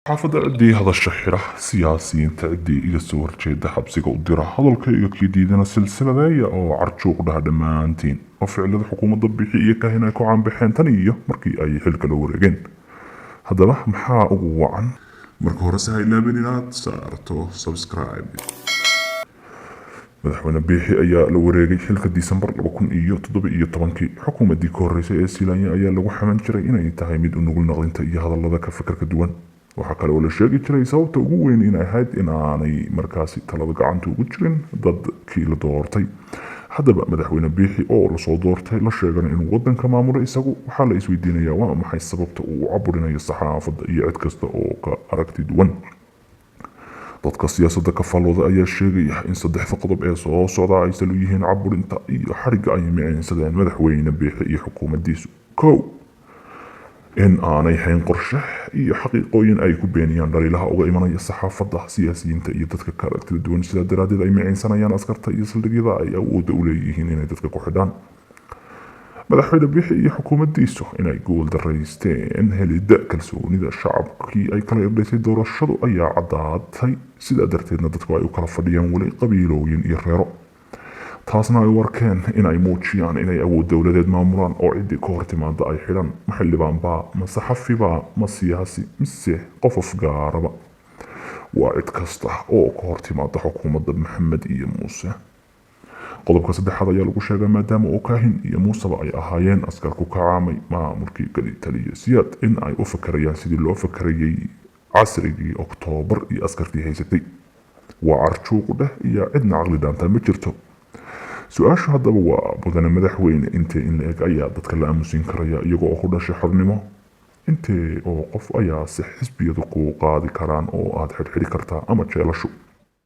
Xaafadda ciddii hadasha xidha, siyaasiyiinta ciddii iga soo horjeeda xabsiga u dira, hadalkayga kii diidana silsiladeeya oo carjuuq dhaha dhammaantiin. Oo ficilada xukuumadda Bixi iyo Kaahin ay ku caanbaxeen tan iyo markii ay xilka la wareegeen. Haddaba maxaa ugu wacan? Marka hore se ha ilaabin inaad saarto subscribe. Madaxweyne Biixi ayaa la wareegay xilka Disembar 2017-kii. Xukuumaddii ka horreysay ee Siilaanya ayaa lagu xaman jiray inay tahay mid u nugul naqdinta iyo hadallada ka fikirka duwan. Waxaa kale oo la sheegi jiray sababta ugu weyn inay ahayd in aanay markaasi talada gacanta ugu jirin dadkii la doortay. Haddaba madaxweyne Biixi oo lasoo doortay, la sheegana inuu wadanka maamulo isagu, waxaa la isweydiinayaa waa maxay sababta uu u caburinayo saxaafadda iyo cid kasta oo ka aragti duwan. Dadka siyaasadda ka fallooda ayaa sheegaya in saddexda qodob ee soo socda ay sal u yihiin caburinta iyo xadhigga ay miciinsadeen madaxweyne Biixi iyo xukuumaddiisu. 1, in aanay hayn qorshe iyo xaqiiqooyin ay ku beeniyaan dhaliilaha uga imanaya saxaafadda, siyaasiyiinta iyo dadka ka aragtida duwan, sidaa daraaddeed ay miciinsanayaan askarta iyo saldhigyada ay awoodda u leeyihiin inay dadka ku xidhaan. Madaxweyne Biixi iyo xukuumaddiisu inay guul daraysteen helidda kalsoonida shacabkii ay kala irdhaysay doorashadu ayaa caddaatay, sidaa darteedna dadku ay u kala fadhiyaan weli qabiilooyin iyo reero, taasna ay u arkeen in ay muujiyaan inay awood dowladeed maamulaan oo ciddii ka hor timaada ay xidhan. Ma xildhibaanbaa, ma saxafibaa, ma siyaasi, mise qof afgaaraba? Waa cid kasta oo ka hor timaada xukuumadda Maxamed iyo Muuse. Qodobka saddexaad ayaa lagu sheegay maadaama oo Kaahin iyo Muuseba ay ahaayeen askar ku kacaamay maamulkii kali taliye Siyaad, in ay u fakarayaan sidii loo fakarayay casrigii Oktoobar iyo askartii haysatay. Waa carjuuq dheh iyo cidna caqli dhaantaa ma jirto. Su-aashu haddaba waa, mudane madaxweyne, intee in la eg ayaa dadka la aamusin karaya iyagoo oo ku dhashay xornimo? Intee oo qof ayaa se xisbiyadu kuu qaadi karaan oo aad xidhxidhi kartaa ama jeelashu?